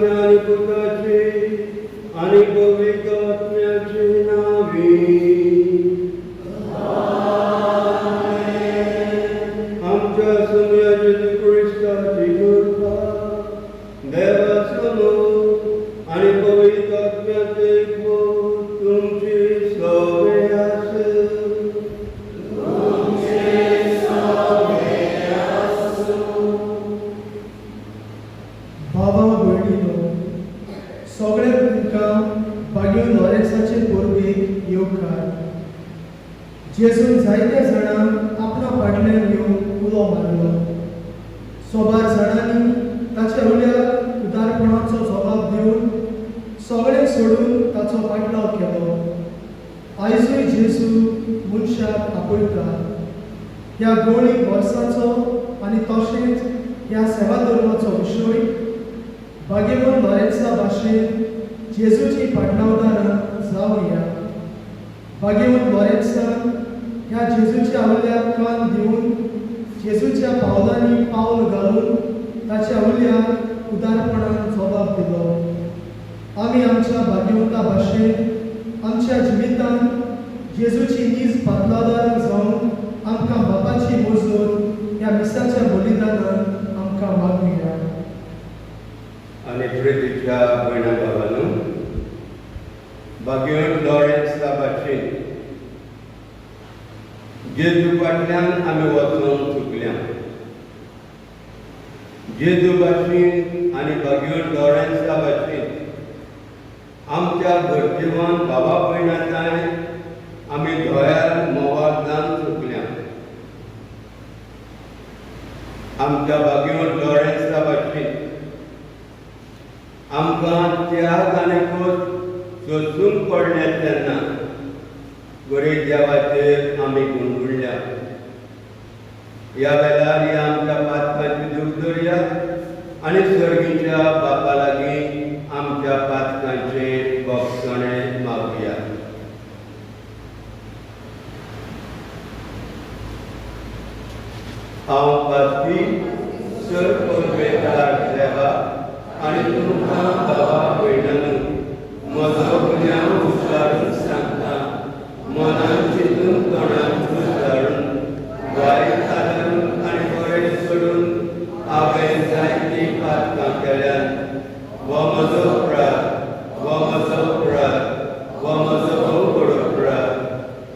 बापाचे आनी पुताचे आनी पवित्र आत्म्याचे नांवी. आमच्या सोम्या जेजू क्रिस्ताची कृपा, देवाचो मोग आनी पवित्र आत्म्याचे एकवट तुमचे सवे आसूं. बाबा भयणीनो, सगळ्यांक तुमकां बागेवन लॉरेन्साचे परबेक येवकार. जेजून जायत्या जाणांक आपणा फाटल्यान येवन उलो मारलो. सोबार जाणांनी ताच्या उल्याक उदारपणाचो जबाब दिवन सगळें सोडून ताचो फाटलाव केलो. आयजूय जेजू मनशाक आपयता. ह्या गोळीक वर्साचो आनी तशेंच ह्या सेवा धर्माचो विशय भाग्यवंत लॉरेन्सा भाशेन जेजूची फाटलावदारां जावया. भाग्यवंत लॉरेन्सान ह्या जेजूच्या उल्याक कान दिवन, जेजूच्या पावलांनी पावल घालून ताच्या उल्याक उदारपणान जबाब दिलो. आमी आमच्या भाग्यवंता भाशेन आमच्या जिवितांत जेजूची नीज पातलादारां जावन आमकां बापाची मजत ह्या मिसाच्या बलिदानान आमकां मागुया. आनी प्रितीच्या भयणा भावांनो, भाग्यवंत लॉरेन्सा भाशेन जेजू फाटल्यान आमी वचोंक चुकल्या. जेजू भाशेन आनी भाग्यवंत लॉरेन्सा भाशेन आमच्या गरजेवान भावा भयणां आमी दोळ्यार मोवाक जावन चुकल्या. आमच्या भाग्यवंत लॉरेन्सा भाशेन आमकां त्याग आनी खोस सोसूंक पडले तेन्ना गरीब देवाचेर आमी गुणगुणल्या. ह्या वेळार ह्या आमच्या पातकांची दूख धरया आनी सर्गीच्या बापा लागीं आमच्या पातकांचें भोगसणें मागुया. हांव पास्ती सर पवित्र देवा आनी तुमकां बाबा भयणांनो म्हजो गुन्यांव उच्चारून सांगता. मनान चिंतून, तोंडान उच्चारून, वायट आदारून आनी बरें सोडून हांवें जायतीं पातकां केल्यात. हो म्हजो अपराध, हो म्हजो अपराध, हो म्हजो भोव व्हड अपराध.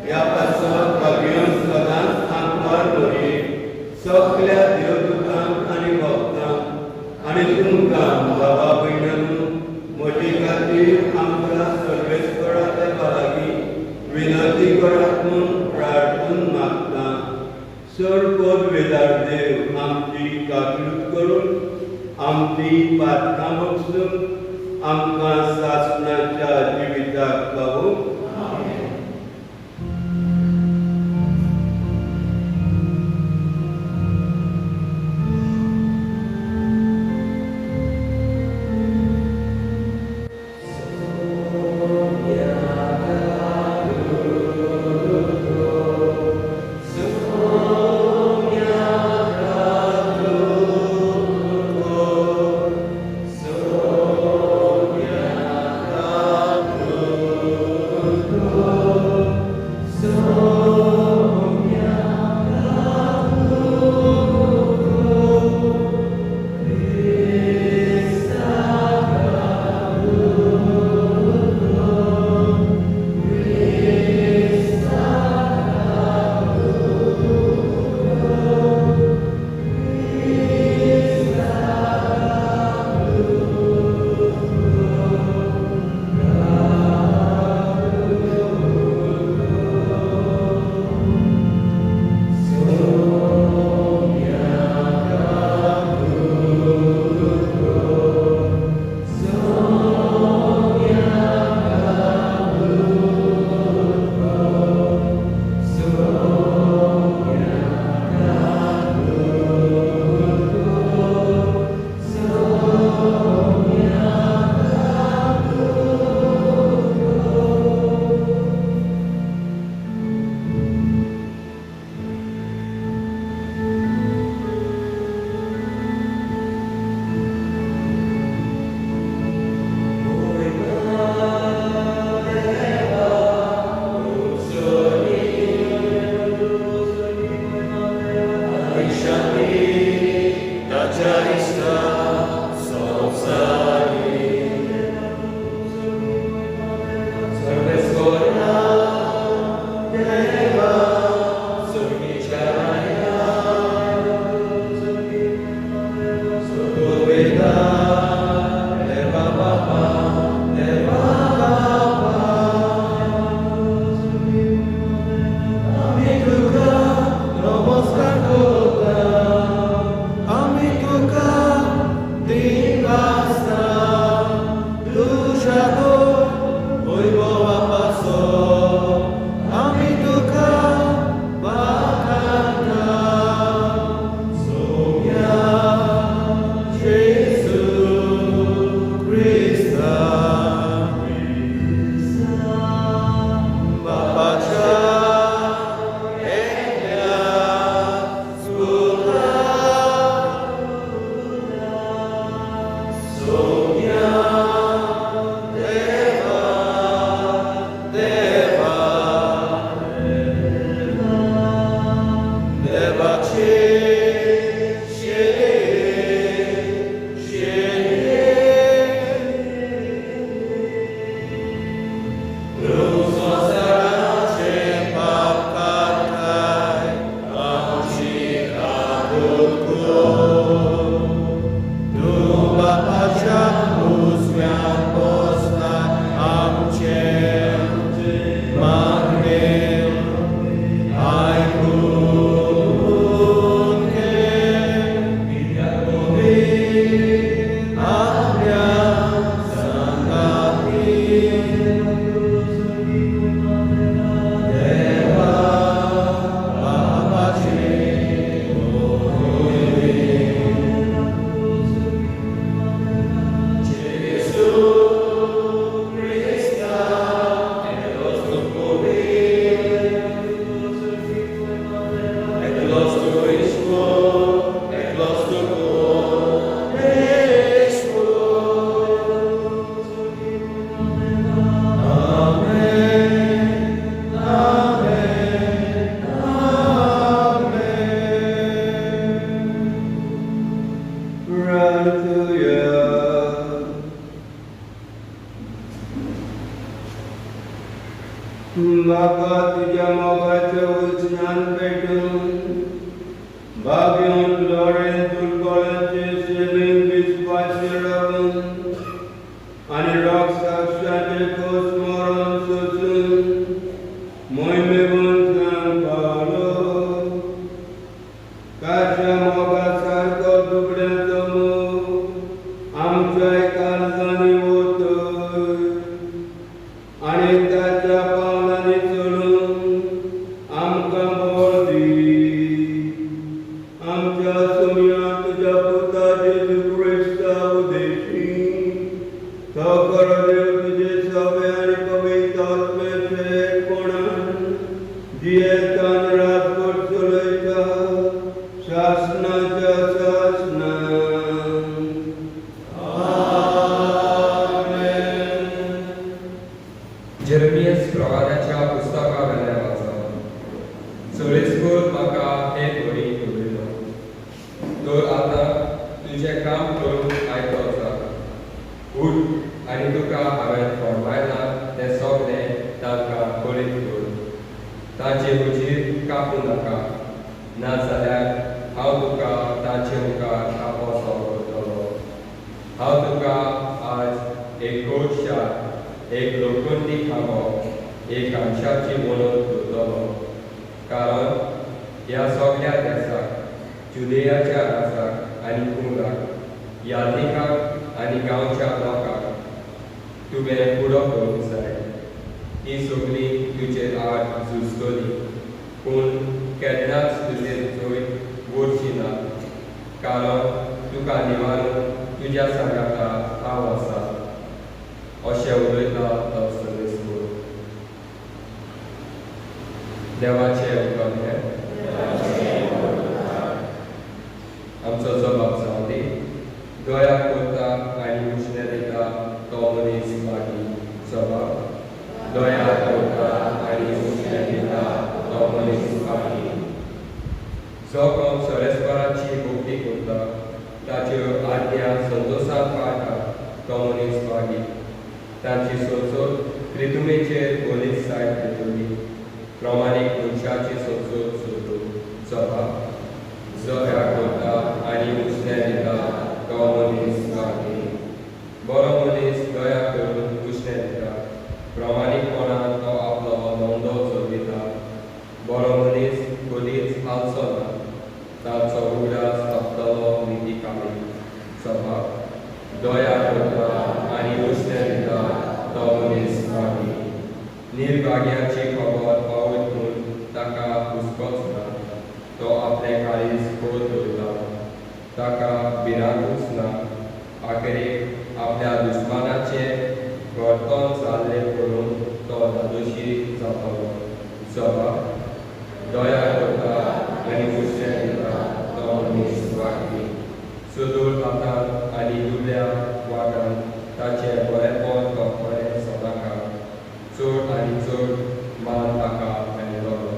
ह्या पासत भाग्यवंत सदांच आंकवार मरये, सगल्या देवदूतांक आनी भक्तांक आनी तुमकां बाबा भयणांनो म्हजे खातीर आमच्या सर्वेस्परा देवा लागीं विनंती करात म्हूण प्रार्थून मागता. सर पदवेदार देव आमची काकलूत करून आमची पातकां बगसून आमकां सासणाच्या जिविताक पावूं. म्हाका तुज्या मोगाच्या उजनान पेटून बागेवन लॉरेन दुर्बळाचे सेवेन विस्वास रावून आनी रोग साक्षाचे खोस मरण सोसून मोहिमेवन पावलो ताच्या मोगा सारको दुबळ्याचो मोग आमच्या काळजांनी वतय आनी ताच्या पावलांनी चलून आमकां बळ दी. आमच्या सोम्या तुज्या पुता जेजू क्रिस्ता उदेशी तो खरो देव तुजे सवे आनी पवित्र आत्म्याचे एकपणान जियेतान राजकोट चलयता शासनाच्या शासनान. जेरेमियस प्रवादाच्या पुस्तका वेल्यान वाचप. सरेस्कोर म्हाका हे वरी उलयलो, तर आतां तुजें काम करूंक आयतो आसा. उठ आनी तुका हांवें फर्मायलां तें सगळें तांकां कळीत कर. तांचे हुजीर कापूं नाका, नाजाल्यार हांव तुका तांचे मुखार कापोसो करतलो. हांव तुका आज एक गोडशार, एक लोखंडी खांबो, एक कांशाची वणत करतलो. कारण ह्या सगळ्या देसाक, जुदेयाच्या राजाक आनी कुंवराक, याज्ञिकाक आनी गांवच्या लोकांक तुवें फुडो करूंक जाय. ती सगळीं तुजेर आड झुजतलीं, पूण केन्नाच तुजेर जैत वरची ना, कारण तुका निवारून तुज्या सांगाता हांव आसा, अशें उलयता तो सर्वेस्पर. देवाचें उतर हें. आमचो जबाब जावं दी. दया करता आनी उश्णें दिता तो मनीस लागीं. जबाब. दया करता आनी उश्णें दिता तो मनीस लागीं. जो कोण सर्वेस्पराची भक्ती करता ताच्यो आज्ञा संतोशान पाळटा तो मनीस भागी. तांची सोचोत प्रितुमेचेर पोलीस सायब दितली. प्रमाणीक मनशाची सोचोत सोदू. जबाब दया करता आनी उश्णें दिता तो मनीस भागी. बरो मनीस दया करून उश्णें दिता. प्रमाणीकपणान तो आपलो धंदो चलयता. बरो मनीस कदीच हालचो ना. ताचो उगडास तपतलो नितीकाली. जबाब दया करता आनी उश्णें दिता तो मनीस भागी. निर्भाग्याची खबर पावत म्हूण ताका हुस्कोच ना. तो आपलें काळीज खोल दवरता. ताका भिरांतूच ना. आखरेक आपल्या दुस्मानाचें घडतन जाल्लें पळोवन तो धादोशी जातलो. जबाब दया करता आनी उश्णें दिता तो मनीस भागी. सदोळ हातान आनी दुबळ्या वागान ताचें बरेपण तो खरें सोदनाका. चड आनी चड मान ताका मेळटलो.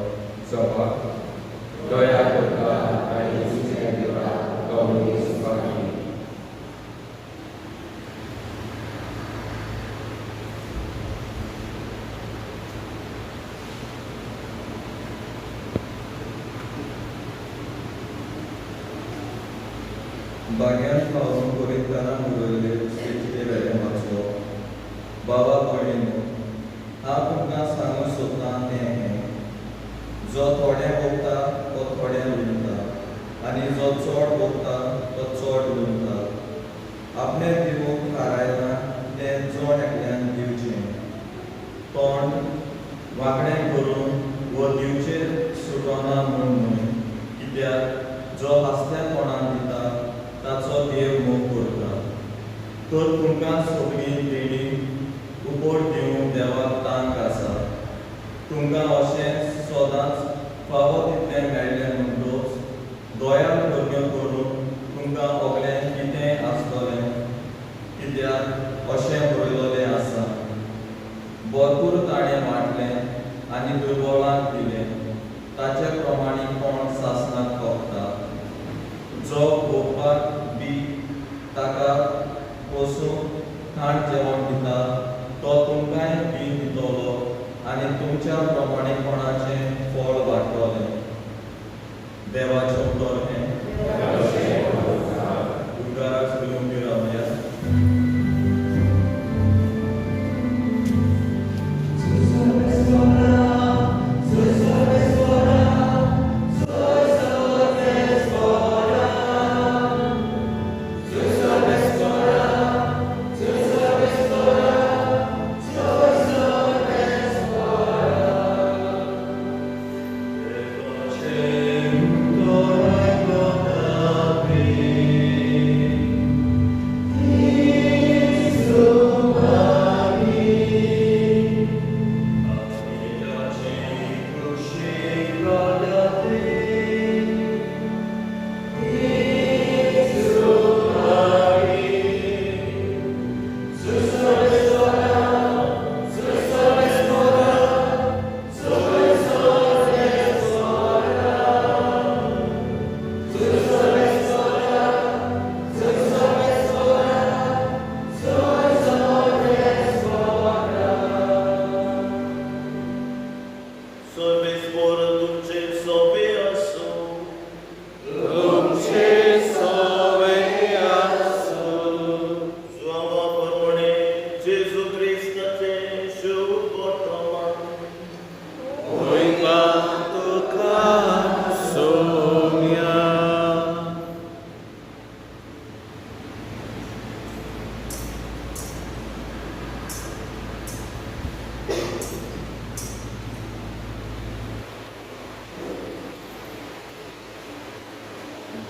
जबाब दया करता आनी उश्णें दिता तो मनीस भागी. बाग्यान पावून कोरिंतारान उरयल्ले दुसरे चिटे वेलें वाचलो. बाबा भयणीनो, हांव तुमकां सांगूंक सोदतां तें हें, जो थोडें भोगता तो थोडें उलयता आनी जो चड भोगता तो चड उलयता. आपणें दिवंक थारायलां तें जण एकल्यान दिवचें. तोंड वांकडें करून वो दिवचें सुटना म्हूण न्हय, कित्याक जो हांसत्या तोंडान दिता ताचो देव मोग करता. तर तुमकां सगळीं देणी उपड दिवंक देवाक तांक आसा. तुमकां अशें सदांच फावो तितलें मेळ्ळें म्हणटकच दया करण्यो करून तुमकां सगळें कितें आसतलें, कित्याक अशें बरयलेलें आसा, भरपूर ताणें वांटलें आनी दुर्बळांक दिलें. ताचे प्रमाणे कोण सासणाक भोगता. जो भोगपाक बी ताका पोसूंक खाण जेवण दिता तो तुमकांय बी दितलो आनी तुमच्या प्रमाणेपणाचें फळ वाडटलें. देवाचें उतर हें. उपकाराक सुरू रावया.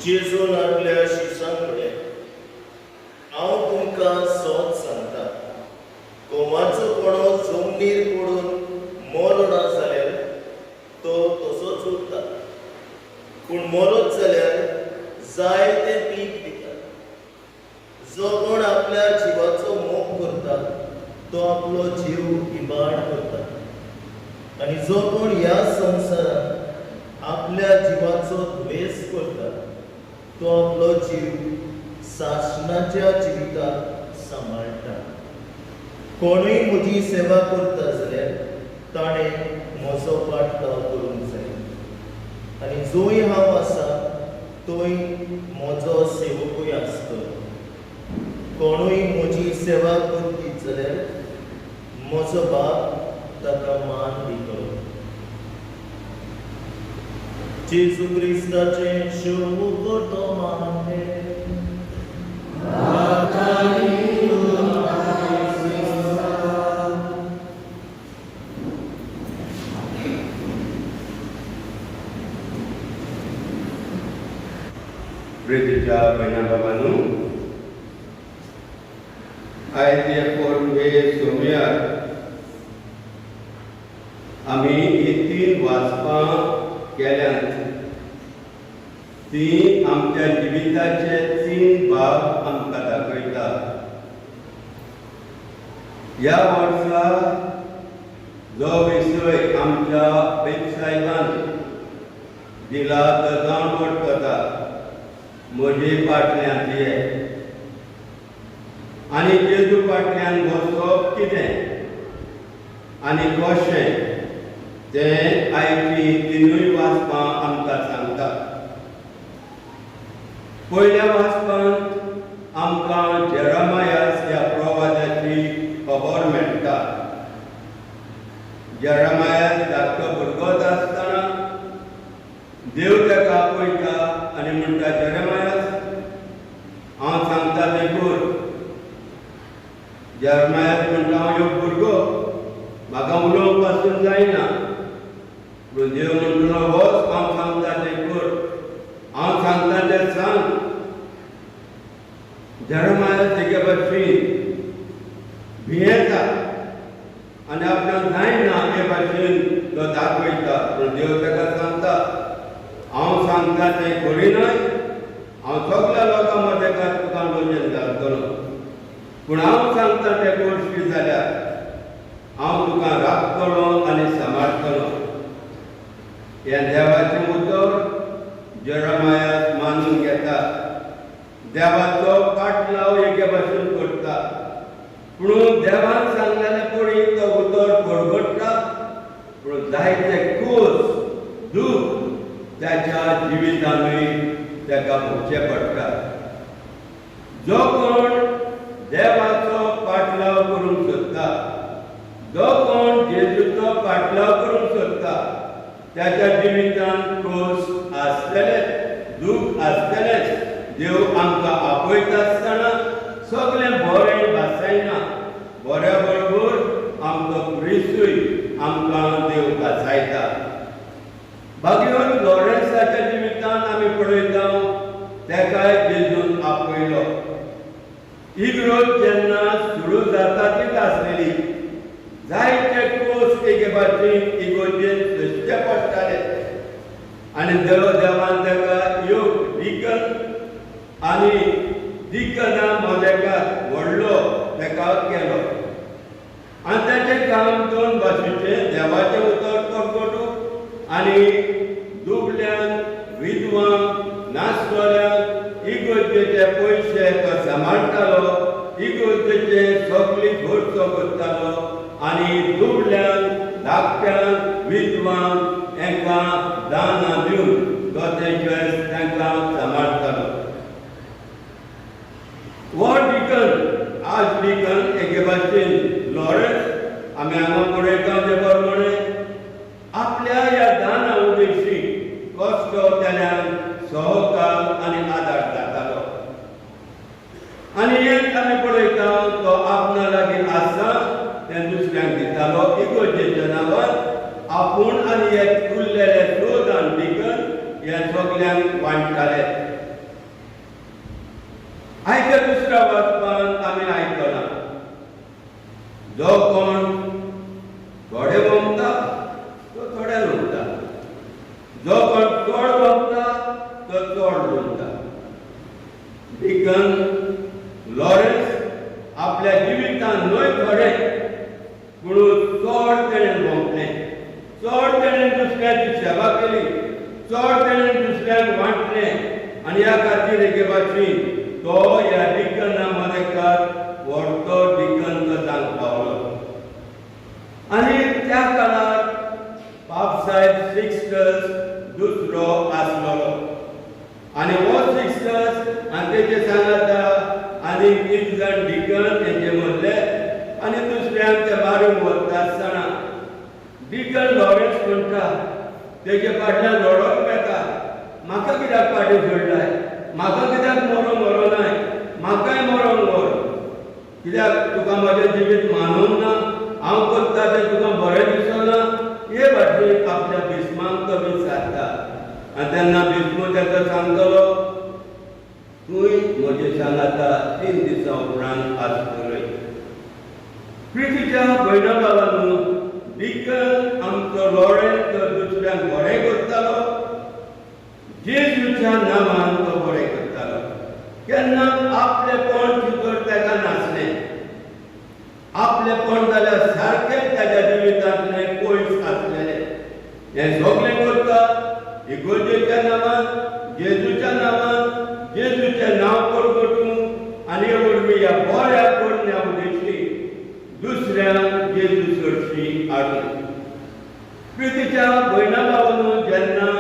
जेजून आपल्या शिसांक म्हळें, हांव तुमकां सत सांगता, गोवाचो कोणो जमनीर पडून मरना जाल्यार तो तसोच उरता, पूण मरत जाल्यार जाय तें पीक दिता. जो कोण आपल्या जिवाचो मोग करता तो आपलो जीव इबाड करता, आनी जो कोण ह्या संवसारांत आपल्या जिवाचो द्वेस करता तो आपलो जीव सासणाच्या जिविताक सांबाळटा. कोणूय म्हजी सेवा करता जाल्यार ताणें म्हजो पाटलाव करूंक जाय आनी जंय हांव आसा थंय म्हजो सेवकूय आसतलो. कोणूय म्हजी सेवा करतीत जाल्यार म्हजो बाप ताका मान दितलो. जेजू क्रिस्ताचें शुभ वर्तमान. प्रितीच्या भयणा बाबांनो, आयज हे पोरणे सोमयार आमी ही तीन वाचपां केल्यांत. ती आमच्या जिविताचे तीन भाग आमकां दाखयता. ह्या वर्सा जो विशय आमच्या बेबसायबान दिला तो जावन कथा म्हजे फाटल्यान ये आनी जेजू फाटल्यान बसप कितें आनी कशें तें आयची तिनूय वाचपां आमकां सांगता. पयल्या वाचपांत आमकां जेरमायास ह्या प्रवादाची खबर मेळटा. जेरमायास धाकटो भुरगोच आसतना देव ताका आपयता आनी म्हणटा, जेरमायास, हांव सांगता तें कर. जेरमायास म्हणटा, हांव एक भुरगो, म्हाका उलोवंक पासून जायना. पूण देव म्हणटलो, वच, हांव सांगता तें कर, हांव सांगता तें सांग. जेरमायास एके भाशेन भियेता आनी आपणाक जायना हे भाशेन तो दाखयता. पूण देव ताका सांगता, हांव सांगता तें करिनाय, हांव सगल्या लोकां मदें तुका लजेन घालतलो. पूण हांव सांगता तें करशी जाल्यार हांव तुका राखतलो आनी सांबाळटलो. हें देवाचें उतर जेरमायास मानून घेता. देवाचो पाटलाव एके भाशेन करता. पूण देवान सांगलेलें पळय तो उतर बडबडटा. पूण जायते खोस दूख त्याच्या जिवितानूय ताका भोगचें पडटा. जो कोण देवाचो पाटलाव करूंक सोदता, जो कोण जेजूचो पाटलाव करूंक सोदता, त्याच्या जिवितान खोस आसतलेच, दूख आसतलेच. देव आमकां आपयता आसतना सगळें बरें भासायना, बऱ्या बरोबर आमचो क्रिस्तूय आमकां देव भासायता. बागेवन लॉरेन्साच्या जिवितान आमी पळयता, तेकाय जेजून आपयलो. इग्रोज जेन्ना सुरू जाता तीच आसलेली, जायते कोस एके भाशेन इगोर्जेन सोंसचे पडटाले आनी देवान ताका योग डिकन आनी डिकना मदेकार व्हडलो ताका केलो. आनी ताचें काम दोन भाशेचें, देवाचें उतर परगटूंक आनी दुबल्यांक, विधवांक, नासलेल्यांक इगोर्जेचे पयशे तो सांबाळटालो, इगोर्जेचे सगळी खर्च करतालो आनी दुबल्यांक, धाकट्यांक, विधवांक हेंकां दानां दिवन तो तेंचे तांकां सांबाळटालो. हो डिकन, आज डिकन एके भाशेन लॉरन्स आमी हांगा पळयता ते प्रमाणे आपल्या ह्या दाना उदेशी कश्ट केल्यान सहकार आनी आदार जातालो. आनी एक आमी पळयता, तो आपणा लागीं आसा तें दुसऱ्यांक दितालो. इगोर्जेच्या नांवान आपूण आनी हे उरलेले 14 डिकन हे सगल्यांक वांट्टाले. आयच्या दुसऱ्या वाचपान आमी आयकलां, जो कोण थोडे वमता तो थोडे लुमता, जो कोण चड वमता तो चड लुमता. डिकन लॉरेन्स आपल्या जिवितान न्हय थोडे पूण चड तेणें भोंवलें, चड तेणें दुसऱ्याची सेवा केली, चड तेणें दुसऱ्यांक वांटलें आनी ह्या खातीर एके भाशेन तो ह्या तेजे सांगाता आनी एक जाण डिकन तेजे मदले आनी दुसऱ्यांक ते मारूंक वता आसतना डिकन लॉरेन्स म्हणटा, तेजे फाटल्यान रडत वेता, म्हाका कित्याक फाटीं सोडलाय, म्हाका कित्याक मरोंक व्हरोनाय, म्हाकाय मरोंक व्हर, कित्याक तुका म्हजें जिवीत मानूंक ना, हांव करता तें तुका बरें दिसना. हे भाशेन आपल्या बिस्माक तो विचारता आनी तेन्ना बिस्मो ताका सांगतलो, तूंय म्हजे सांगाता 3 दिसां उपरांत आसतलोय. प्रितीच्या भयणा भावांनो, डिकन आमचो लॉरेन्स तो दुसऱ्यांक बरें करतालो, जेजूच्या नांवान तो बरें करतालो. केन्ना आपलेपण भितर ताका नासलें. आपलेपण जाल्यार सारकें ताच्या जिवितांतलें पयस आसलेलें. हें सगळें करता इगोर्जेच्या नांवान, जेजूच्या नांवान, जेजूचें नांव परगटूंक आनी हे वरवीं ह्या बऱ्या करण्या उद्देशी दुसऱ्यांक जेजू सरशी हाडूंक. प्रितीच्या भयणा भावांनो, जेन्ना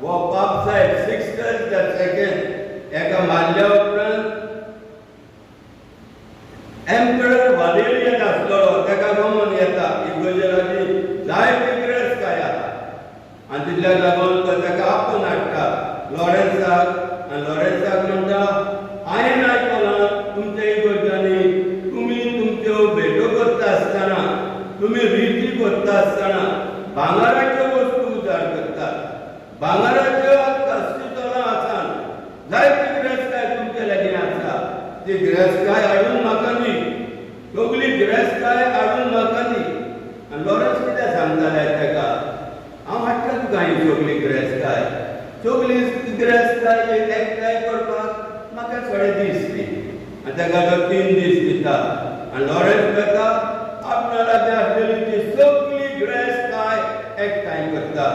हो पापसाहेब सिक्स्टस the second एका मारल्या उपरांत एम्परर वालेरियन आसलेलो, ताका गमन येता इगर्जे लागीं जायती गिरेस्तकाय आसा आनी तितल्याक लागून तो ताका आपोवन हाडटा लॉरेन्साक आनी लॉरेन्साक म्हणटा, हांवें आयकलां तुमच्या इगर्जांनी तुमी तुमच्यो भेटो करता आसतना, तुमी रिती करता आसतना भांगराच्यो वस्तू उजार करतात, भांगराच्यो कास्तितोलां आसात, जायती गिरेस्तकाय तुमचे लागीं आसा, ती गिरेस्तकाय हाडून म्हाका दी, सगळी गिरेस्तकाय हाडून म्हाका दी. आनी लॉरेन्स कितें सांगताले ताका, हांव हाडटा तुका ही सगळी गिरेस्तकाय, सगळी गिरेस्तकाय एकठांय करपाक म्हाका थोडे दीस दी. आनी ताका तो 3 दीस दिता आनी लॉरेन्स ताका आपणा लागीं आसलेली ती सगळी गिरेस्तकाय एकठांय करता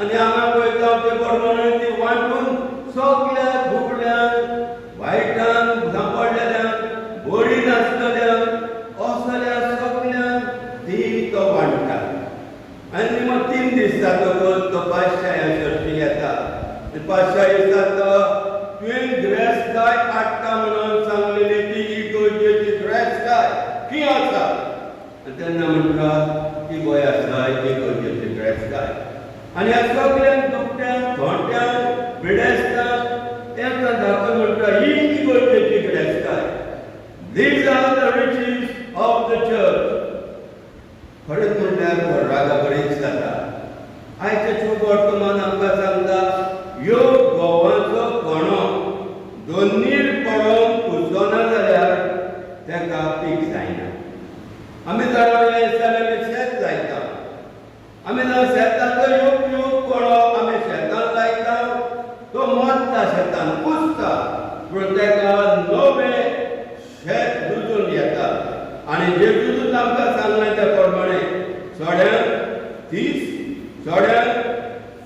आनी हांगा पळयता ते प्रमाणे ती वांटून सगळ्या दुबळ्यांक, वायटांक, सांपडलेल्यांक, बरी नासतल्यांक, असल्या सगळ्यांक ती तो वांट्टा. आनी मग 3 दीस जातकच तो पातशाया सरशी येता. पातशाही जाता, तुवें गिरेस्तकाय हाडटा म्हणून सांगलेली ती इगर्जेची गिरेस्तकाय खंय आसा? आनी तेन्ना म्हणटा ती गोंय आसा इगर्जेची गिरेस्तकाय. आनी ह्या सगळ्यांक, दुकट्यांक, थोंट्यांक, पिडेस्तांक तांकां दाखय म्हणटा ही इगर्जेची गिरेस्तकाय. These are the riches of the church. खरेंच म्हणल्यार रागा बरीच जाता. आयचें शुभ वर्तमान आमकां सांगता, ह्यो गोवाचो कोणो दोनीर पडोन कुसना जाल्यार ताका पीक जायना. आमी जाणा हें दिसांनी आमी शेत लायता. आमी जाणा शेताचो योग योग कोणो आमी शेतान लायता, तो मरता, शेतान कुसता, पूण ताका नवें शेत रुजून येता. आनी जेजून आमकां सांगलें त्या प्रमाणे थोड्यांक 30, थोड्यांक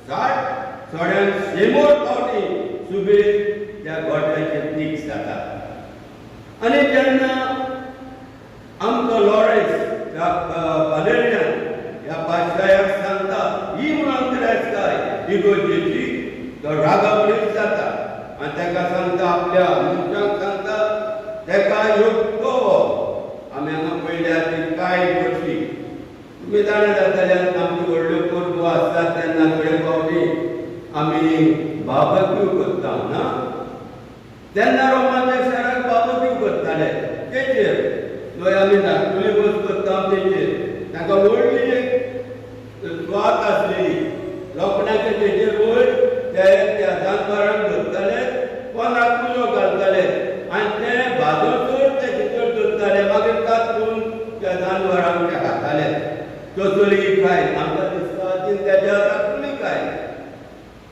60, थोड्यांक 100 फावटी सुबेर त्या गोट्याचें पीक जाता. आनी जेन्ना आमचो लॉरेन्स ह्या वालेरियन ह्या पातशायाक सांगता ही म्हणून गिरेस्तकाय इगर्जेची, तो रागावरीत जाता आनी ताका सांगता, आपल्या मनशांक सांगता, ताका ह्यो आमी हांगा पळयल्या ती कांय कशी तुमी जाणा जातले. आमच्यो व्हडल्यो परबो आसतात तेन्ना थोडे फावटी आमी बाबक्यू करता ना, तेन्ना रोमाच्या शहराक बाबक्यू करताले. तेचेर जंय आमी धाकटुली बस करता तेचेर तांकां व्हडली एक सुवात आसलेली लोखणाचे, तेचेर वयर ते त्या जानवरांक धरताले, कोणाक उजो घालताले आनी ते भाजोसर ते भितर धरताले, मागीर कातरून त्या जानवरांक ते खाताले. तसली खाय आमकां दिसता ती तेज्या धाकटुली खाय.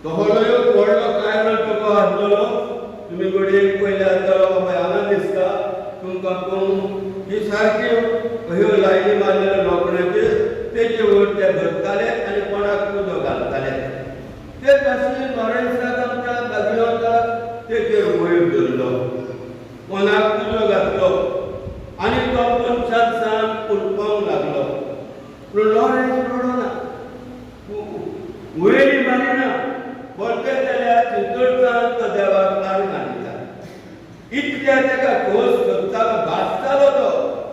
तसलो एक व्हडलो कायरो तुका आसलेलो. तुमी घडये पयले आसतलो, पळय हांगा दिसता तुमकां कोण ही सारकी ह्यो लायनी मारलेल्यो लोखणाच्यो, तेजे वयर ते धरताले आनी कोणाक उजो घालताले. ते भाशेन लॉरेन्साक, आमच्या बागियोताक तेचेर वयर धरलो, कोणाक उजो घातलो आनी तो मनशाक सान उलपावंक लागलो. पूण लॉरेन्स रडना, वयली मारिना, परते जाल्यार चिंतळसान तो देवाक आर्गां दिता. इतल्या ताका खोस सोदतालो, भाजतालो तो,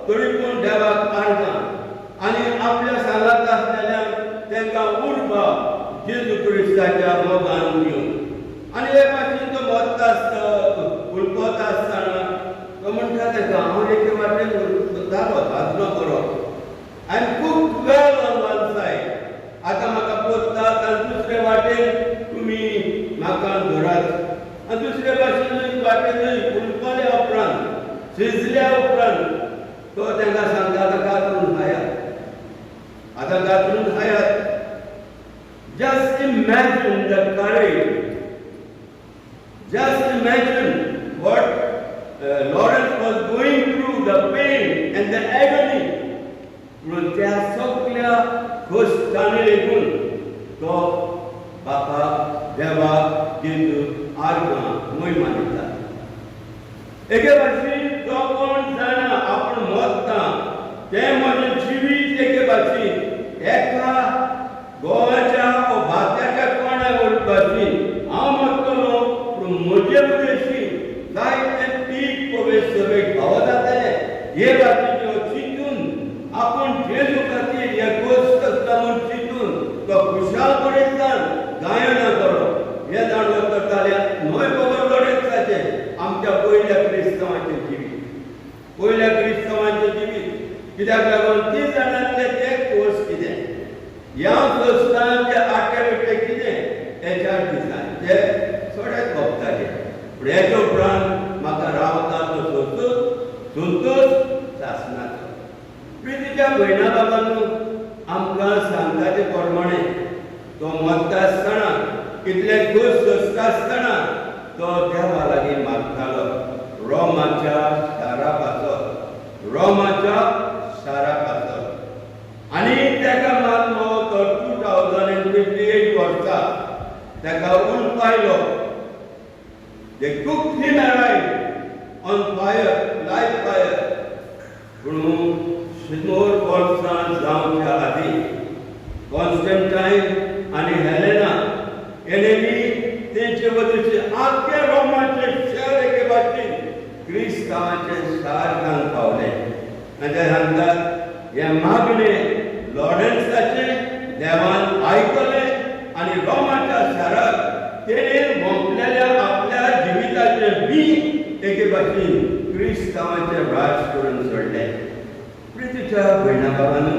तरी पूण देवाक आर्गां आनी आपल्या सांगात आसलेल्यांक तांकां उर्बा जेजू क्रिस्ताच्या मोगान दिवन. आनी हे भाशेन तो मरता आसता, हुलपता आसतना तो म्हणटा ताका, हांव एके वाटेन सोदतालो, भाजलो बरो, I am cooked well on one side, आतां म्हाका पोसतात आनी दुसरे वाटेन तुमी म्हाका धरात. आनी दुसरे भाशेनूय वाटेनूय हुलपल्या उपरांत, शिजल्या उपरांत तो तांकां सांगता, आतां कातरून खायात, आतां कातरून खायात. Just imagine the courage. Just imagine what Lawrence was going through, the pain and the agony. म्हणून त्या सगळ्या खोसतांनी लेगून तो बापा देवाक जेजू आर्गां मोय मानिता. एके भाशेन तो कोण जाणा आपूण मरता, तें म्हजें जिवीत एके भाशेन एका गोवाच्या वा भात्याच्या कोण्या भाशेन हांव मरतलो, पूण म्हजे उद्देशी जायते पीक प्रवेश सभेक फावो जातले हे भाशेन चिंतून, आपूण जेजू खातीर हे गोश्ट आसता म्हूण चिंतून तो खुशाल करीत गायना करप हे जाणवत करताले. न्हय बगर लॉरेन्साचें आमच्या पयल्या क्रिस्तांवाचें जिवीत, पयल्या क्रिस्तांवाचें जिवीत कित्याक लागून ती जाणांतले ते कोर्स कितें ह्या क्रिस्तांचे आटे बिटे कितें हेच्या दिसान ते थोडेच भोगताले, पूण हेच्या उपरांत म्हाका रावता तो संतोष, संतोष सासणाचो. प्रितीच्या भयणा बाबांनो, आमकां सांगता ते प्रमाणे तो मरता आसतना, इतले खोस सोंसता आसतना तो देवा लागीं मागतालो रोमाच्या शारा पासत, रोमाच्या शारा पासत. आनी ताका मारलो तो 2058 वर्सा ताका उलपायलो. They cooked him alive on fire, live fire. पूण 100 वर्सां जावच्या आदीं कॉन्स्टंटायन आनी हेलेना एनेनी तेंचे बद्दलचे आख्खे रोमाचे शहर एके भाशेन क्रिस्तांवाचे शार जावंक पावले. आनी ते सांगतात, हें मागणें लॉरेन्साचें देवान आयकलें आनी रोमाच्या शाराक तेणें वोंपलेल्या आपल्या जिविताचें बी एके भाशेन क्रिस्तांवाचें राज करून सोडलें. प्रितीच्या भयणा भावांनो,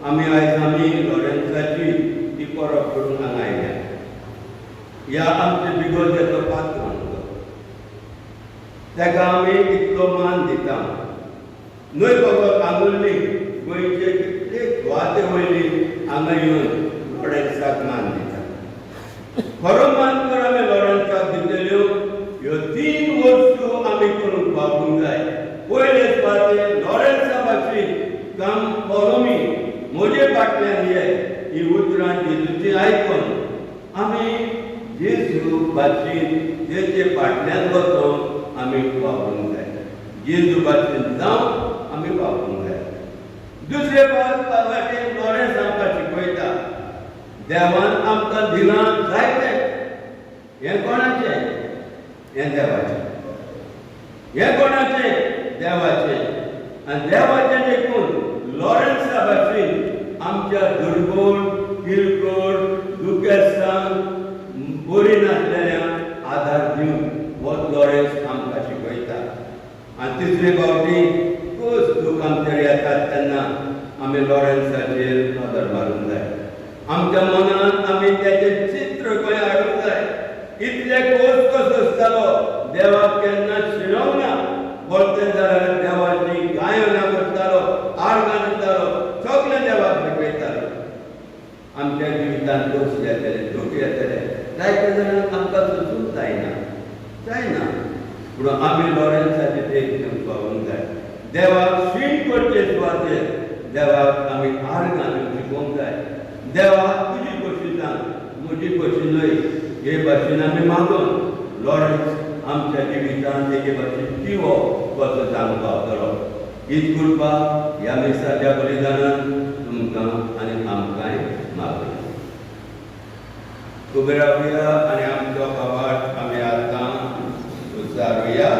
आमी आयज आमी लॉरेन्साची ती परब करून हांगा आयल्या. ह्या आमच्या बिगोजेचो पात्र तो, ताका आमी इतलो मान दिता. न्हय फकत आंगुल्ली, गोंयचे कितले सुवाते वयली हांगा येवन लॉरेन्साक मान दिता. खरो मान तर आमी लॉरेन्साक दितल्यो ह्यो तीन वस्तू आमी करूंक वापरूंक जाय. पयले सुवातेर लॉरेन्सा भाशेन "Come follow me", म्हजे फाटल्यान ये, ही उतरां जेजूची आयकून आमी जेजू भाशेन जेचे फाटल्यान वचोन आमी वापरूंक जाय. जेजू भाशेन जावन आमी वापरूंक जाय. दुसरे वाटेन लॉरेन्स आमकां शिकयता, देवान आमकां दिलां जायते. हें कोणाचें? हें देवाचें. हें कोणाचें? देवाचें. आनी देवाचें देखून लॉरेन्सा भाशेन आमच्या दुर्बळ, किरकोळ दुखेस्तांक, बरी नासलेल्यांक आदार दिवन हो लॉरेन्स आमकां शिकयता. आनी तिसरे फावटी खोस दूख आमचेर येतात तेन्ना आमी लॉरेन्साचेर नदर मारूंक जाय. आमच्या मनांत आमी तेचें चित्र खंय हाडूंक जाय. इतले खोस कसो आसतालो, देवाक केन्ना शिणोंक ना, बोलते जाल्यार देवाची गायनां करतालो, आर्गां दितालो, सगळें देवाक शिकयतालो. आमच्या जिवितांत दोश येतले, दूख येतले, जायते जाणांक आमकां सोसूंक जायना, जायना, पूण आमी लॉरेन्साचे देख घेवन पावूंक जाय. देवाक शीण करचे सुवातेर देवाक आमी आर्गां दिवन शिकोवंक जाय. देवा, तुजी खोशी सांग, म्हजी खोशी न्हय, हे भाशेन आमी मागून लॉरेन्स आमच्या जिवितांत एके भाशेन जिवो कसो जावंक पावतलो. हीच कृपा ह्या मिसाच्या बलिदानान तुमकां आनी आमकांय मागया. उबे रावया आनी आमचो बाबाट आमी आतां उच्चारुया.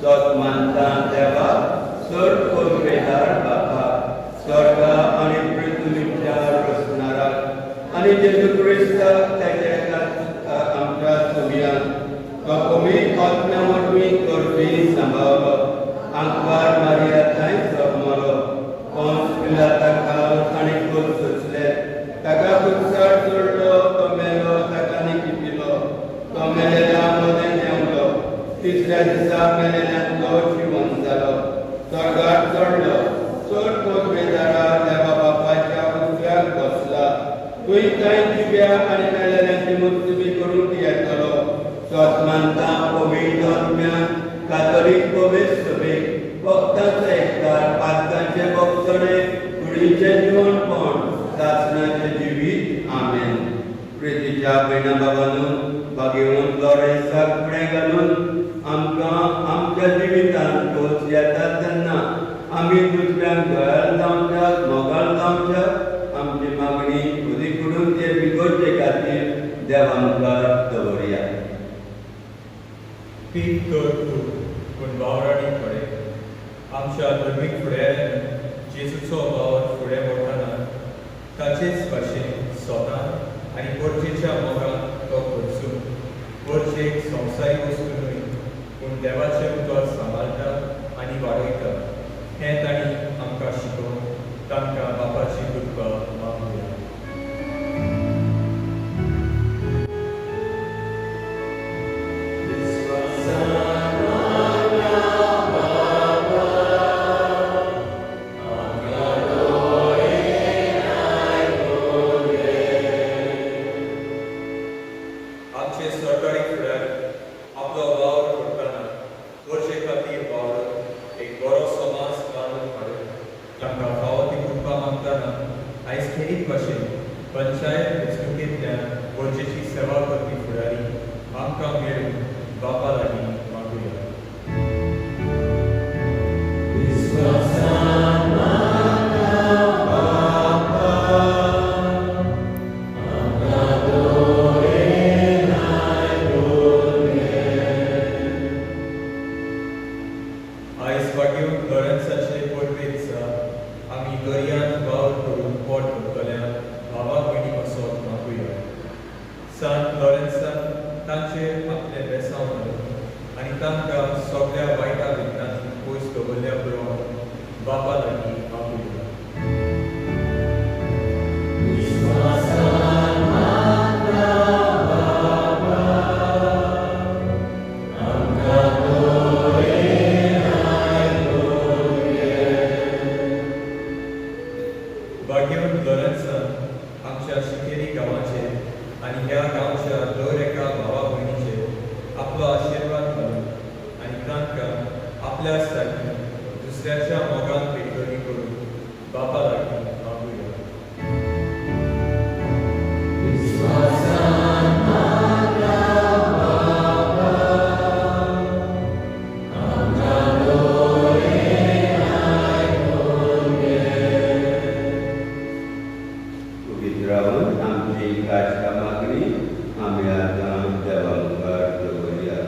सत मानता देवा सर कोरवेदार बापा स्वर्गा आनी पृथ्वीच्या रचणाराक आनी जेजू क्रिस्ताक तेच्या एका आमच्या सोबियान तो कमी आत्म्या वरवीं करपी सांबाळलो आंकवार मारिया थंय जगमलो पोंस पिलाता ताणें खोल सोंसले ताका कुत्सार चडलो तो मेलो ताका निकिपिलो तो मेलेल्या मदें देंवलो तिसऱ्या दिसा मेलेल्यांतलो जिवन जालो स्वर्गार चडलो चड कोतवेदारा देवा बापाच्या उजव्याक बसला थंय थंय जिव्या आनी मेलेल्यांची मुक्ती करूंक येतलो. सत मानता पवित्र आत्म्यान कातोलीक पवित्र सभेक भक्तांचो एकदार पातकांचे भोगसणे कुडीचें जिवनपण सासणाचें जिवीत. आमेन. प्रितीच्या भयणा बाबानू बागेवन लॉरेन्साक फुडें घालून आमकां आमच्या जिवितांत खोस येता तेन्ना आमी दुसऱ्यांक दयाळ जावच्याक मोगाळ जावच्याक आमची मागणी खुदी करून ते बिगोवचे खातीर देवा मुखार दवरया. पीक तर खूब पूण वावराडी थोडे. आमच्या धर्मीक फुडाऱ्यांनी जेजूचो वावर फुडें व्हरतना ताचेच भाशेन स्वतान आनी गरजेच्या मोगान तो खर्चून गरजेक संवसारीक वस्तू न्हय पूण देवाचें उतर सांबाळटा आनी वाडयता हें तांणी आमकां शिकोवन तांकां बापाची कृपा मागुया. आमचे सरकारी फुडारी आपलो वावर करतना गरजे खातीर वावरून एक बरो समाज बांदून हाडून तांकां फावो ती कृपा मागतना आयज खेरीत भाशेन पंचायत वेंचणुकेंतल्यान गरजेची सेवा करपी फुडारी आमकां मेळून बापा लागीं मागुया. आयज बागेवन लॉरेन्साचे परबे दिसा आमी दर्यांत वावर करून पोट भरतल्या भावा भयणी पासत मागुया. सांत लॉरेन्सान तांचेर आपलें बेसांव घालून आनी तांकां सगळ्या वायटा विघ्नांनी पयस दवरल्या पुरो बापा लागीं मागुया. बागेवन लॉरेन्सान आमच्या शिकेरी गांवाचेर आनी ह्या गांवच्या दर एका भावा भयणीचेर आपलो आशिर्वाद घालून आनी तांकां आपल्या सारकी दुसऱ्याच्या मोगान पेटवणी करून बापा लागीं मागुया. उगीत रावन आमची खासका मागणी आमी आतां देवा मुखार दवरया.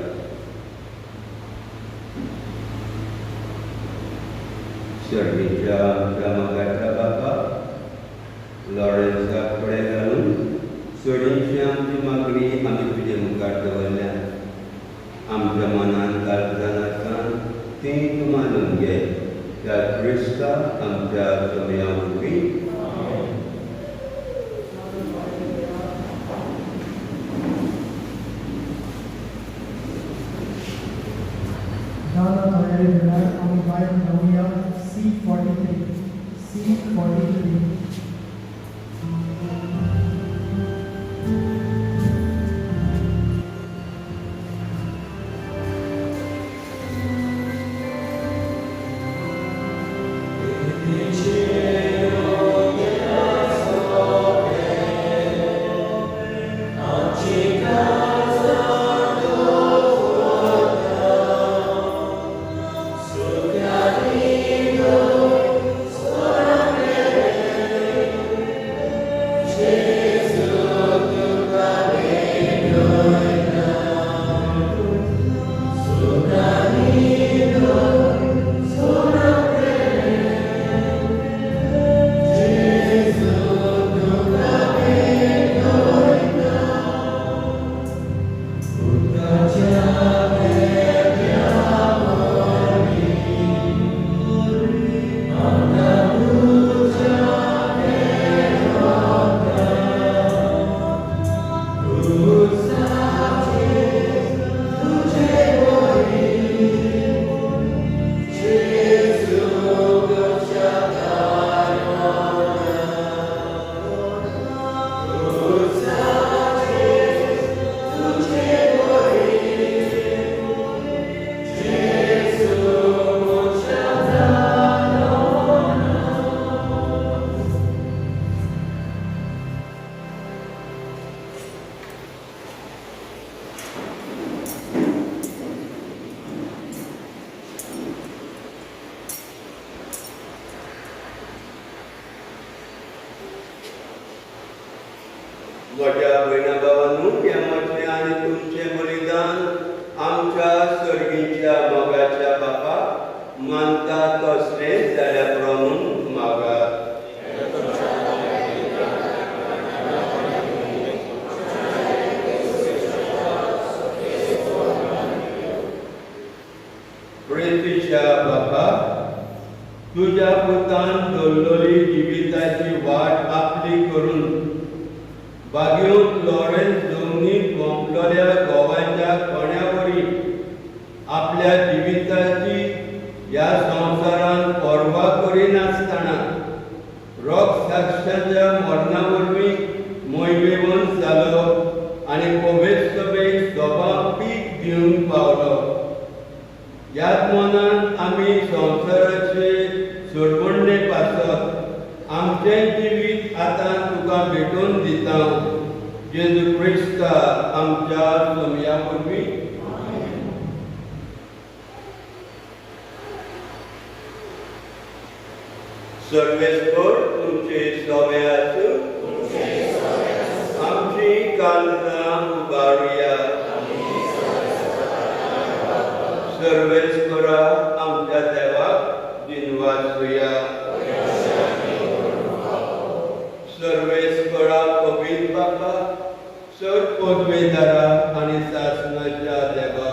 शरणीच्या आमच्या मोगाच्या बापा लॉरेन्साक फुडें घालून सोडींची आमची मागणी आमी तुजे मुखार दवरल्या. आमच्या मनान काळजान आसान ती तूं मानून घे त्या क्रिस्ता आमच्या समया वरवीं. दाना तयारी वेळार आमी भायर रावया. C43 C43. Amen. म्हज्या भयणा भावांनो, हें म्हजें आनी तुमचें बलिदान आमच्या सर्गीच्या मोगाच्या बापाक मानता तसलें जाल्या प्रमाण मागात. प्रेतीच्या बापा, तुज्या पुतान दवरलेली जिविताची वाट आपली करून बागेवंत लॉरेन्स दोमनीक गोंपलोल्या गोवाच्या कोण्या वरी आपल्या जिविताची ह्या संवसारांत पर्वा करिनासतना रोग साक्षाच्या मरणा वरवीं मोयबेवन जालो आनी पवित्र सभेक सोबा पीक दिवंक पावलो. ह्याच मनान आमी संवसाराचे सोडवणणे पासत आमचें जिवीत आतां तुका भेटोवन दिता, जेजू क्रिस्ता आमच्या सोमया वरवीं. सर्वेस्पर तुमचे सोबे आसूं. आमची काळजां उबारुया. सर्वेस्परा आमच्या देवाक दिनवासुया. सर्वेस्परा पवित्र बापा, सर पदवेदारा आनी सासणाच्या देवा,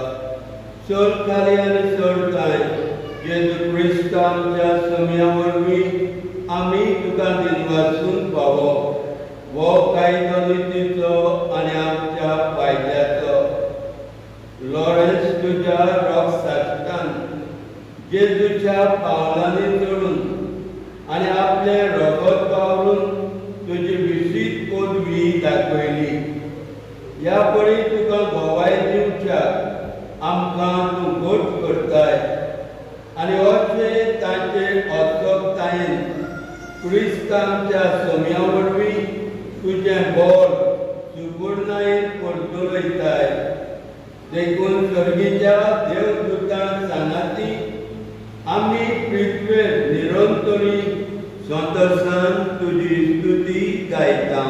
चड खाली आनी चड कांय जेजू क्रिस्त आमच्या समया वरवीं आमी तुका दिनवासूंक फावो हो कायदो नितीचो आनी आमच्या फायद्याचो. लॉरेन्स तुज्या रोग साक्षान जेजूच्या पावलांनी चडून आनी आपलें रगत वावरून तुजी विशीत पदवी दाखयली. ह्या परी तुका गवाय दिवच्याक आमकां तूं घट करताय आनी अशें तांचे असक्तायेन क्रिस्त आमच्या सोम्या वरवीं तुजें बळ सुपूर्णायेन परतुलयताय. देखून सर्गीच्या देवदूतांक सांगाती आमी पृथ्वेर निरंतरी संतोशान तुजी स्तुती गायता.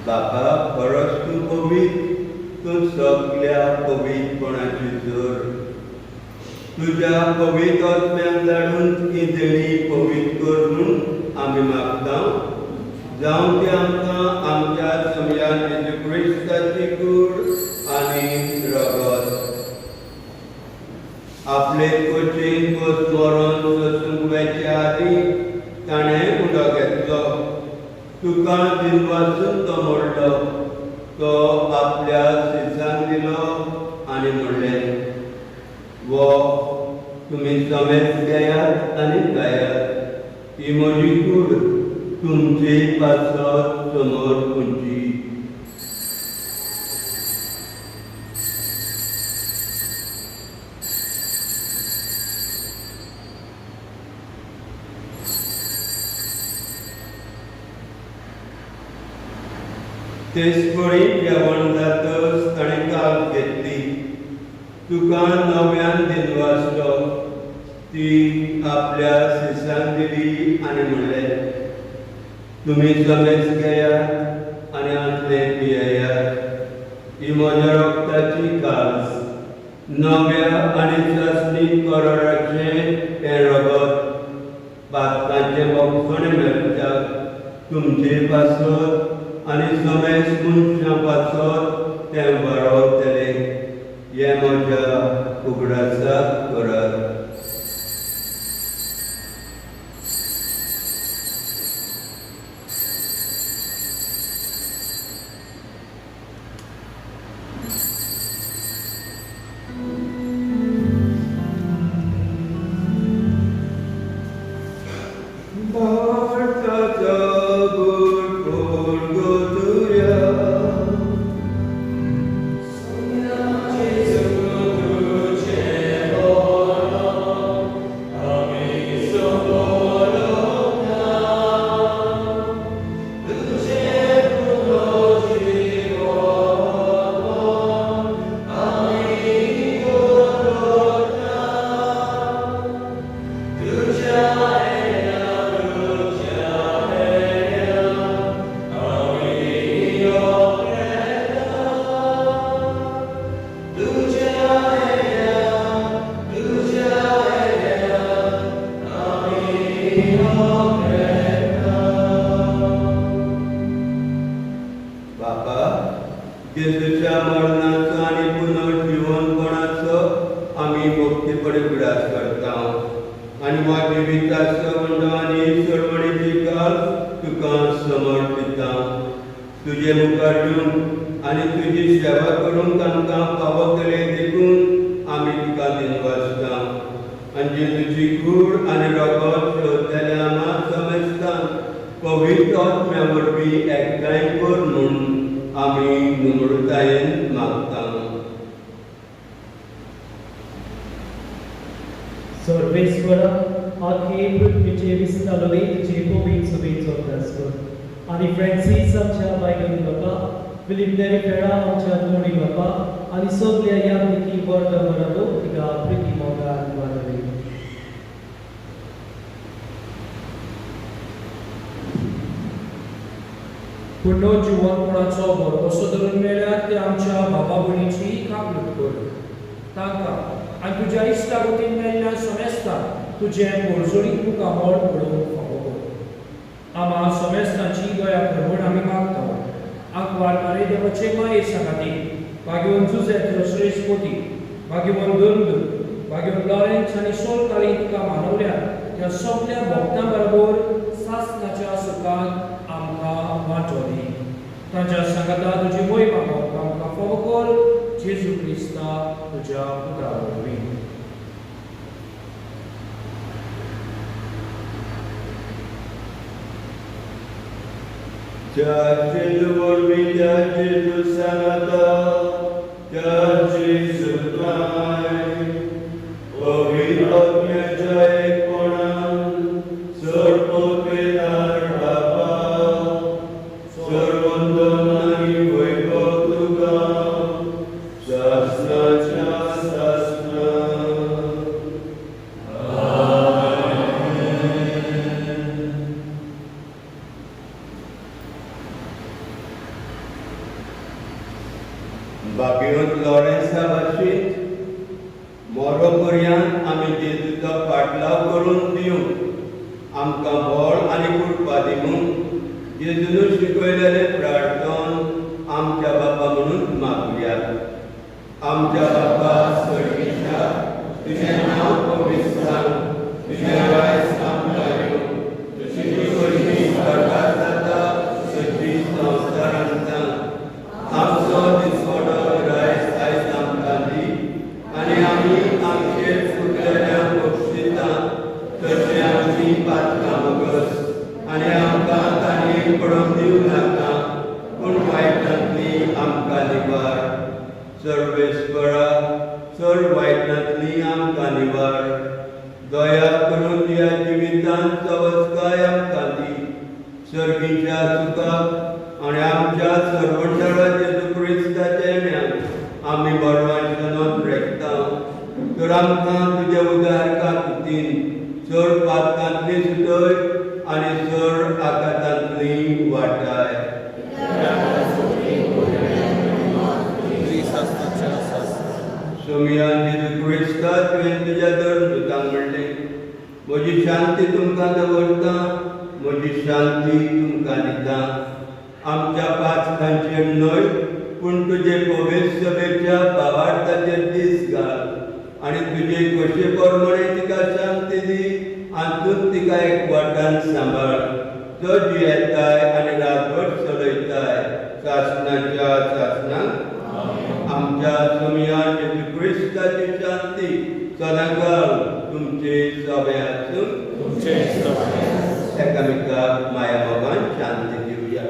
बापा, खरोच तूं पवित्र, तूं सगल्या पवित्रपणाची जोर. तुज्या पवित्र आत्म्यान धाडून ही देणी पवित्र कर म्हूण आमी मागता. जावं ती आमकां आमच्या समयान जेजू क्रिस्ताची कूड आनी रगत. आपले कोचेन कोस मरण सोसूंक वचच्या आदीं ताणें उदक घेतलो, तुका दिनवासून तो मोडलो, तो आपल्या शिसांक दिलो आनी म्हणलें, वो तुमी समेत घेयात आनी खायात, ही म्हजी कूड तुमचे पासत समोर पुंची. तेचपरी जेवण जातच ताणें काप घेतली, तुका नव्यान दिनवासलो, ती आपल्या शिसांक दिली आनी म्हणलें, तुमी समेज घेयात आनी आतलें पियेयात. ही म्हज्या रक्ताची कास, नव्या आनी सासणी कराराचें हें रगत पातकांचें भोगसणें मेळच्याक तुमचे पासत आनी समेज मनशां पासत तें बरोवतलें. हें म्हज्या उगडासाक करात. बापा, जेजूच्या मरणाचो आनी पुनर्जिवनपणाचो आमी भक्तीपणे उगडास करता आनी वा जिविताचो मंडळ आनी सरवणीची काल तुका समर्पिता. तुजे मुखार येवन आनी तुजी सेवा करूंक आमकां फावो केले देखून आमी तुका दिनवासता. आनी जेजूची कूड आनी रगत शोधलेल्या आमा समेस्तान पवित्र आत्म्या वरवीं एकठांय कर म्हूण आमी नम्रतायेन मागता. सर्वेस्वरा, आखे पृथ्वीचे विस्तारले तुजे पवित्र सभेचो अभ्यास कर आनी फ्रांसीस आमच्या बायगन बापा, फिलीप नेरी फेरा आमच्या तोणी बापा आनी सगल्या यात्रिकी वर्गा बराबर तिका प्रिती मोगान वाडय. पुनर्जिवनपणाचो भरवसो धरून मेळ्ळ्यात ते आमच्या बाबा भयणीची काकलूत कर. तांकां आनी तुज्या इश्टा वतीन मेळ्ळ्या समेस्तांक तुजें पोरजोडीत मुखामळ पळोवंक फावो कर. आमा समेस्तांची दया कर म्हूण आमी मागता. आंकवार मारे देवाचे माये सांगाती भाग्यवन जुझेत श्रेश्ठ पोती, भाग्यवन गंद, भाग्यवन लॉरेन्स आनी सोलकाली तुका मानवल्या त्या सगल्या भक्तां बरोबर सासणाच्या सुखांत आमकां वांटो दी. तांच्या सांगाता तुजी मोहिमा गावपाक आमकां फावो कर. जेजू क्रिस्ता तुज्या पुता वरवीं. त्या जेजू वरवीं, त्या जेजू सांगाता, त्या जेजू पवित्र आत्म्याच्या एकपणान सर्वोत्पेदार बापा, सर्वंदन आनी वैभव तुका सासणाच्या सासणा. बाबीवंत लॉरेन्सा भाशेन मोरो पर्यंत आमी जेजूचो फाटलाव करून दिवंक आमकां बळ आनी कृपा दी म्हूण जेजून शिकयलेलें प्रार्थन आमच्या बापा म्हणून मागुया. आमच्या बापा स्वर्गीच्या, तुजें नांव पवित्र जावं, तुजें राज आमकां येवं, तुजी मर्जी स्वर्गात जाता तशी संवसारांत जावं. आमचो दिसवडो रायस आयज आमकां दी आनी आमी आमचे चुकलेल्यांक बक्षिता तशें आमची पातकां भोगस आनी आमकां ताणें पडोवन दिवं नाका, पूण वायटांतली आमकां निवार. सर्वेस्परा, चड वायटांतली आमकां निवार. दया करून ह्या जिवितांत सवसकाय आमकां दी. सर्गीच्या सुखाक आनी आमच्या सर्वंडरा जेजू क्रिस्ताच्या येण्याक आमी बरवान नोंद रेखता. तर आमकां तुज्या उदारका कृतीन चड पातकांतली सुटय आनी चड आघातांतली वाटाय. सोमयान जेजू क्रिस्ता तुवें तुज्या धर्मदूतांक म्हणलें, म्हजी शांती तुमकां दवरता, म्हजी शांती तुमकां दिता. आमच्या पातकांचेर न्हय पूण तुजे पवित्र सभेच्या भावार्थाचेर दीस घाल आनी तुजे खोशे प्रमाणे तिका शांती दी आनी तूं तिका एकवटान सांबाळ, जो जियेताय आनी रातभर चलयताय सासणाच्या सासणाक. आमच्या सोमया जेजू क्रिस्ताची शांती सदांकाळ तुमचे सगळे आसूं. एकामेकाक माया मोगान शांती दिवया.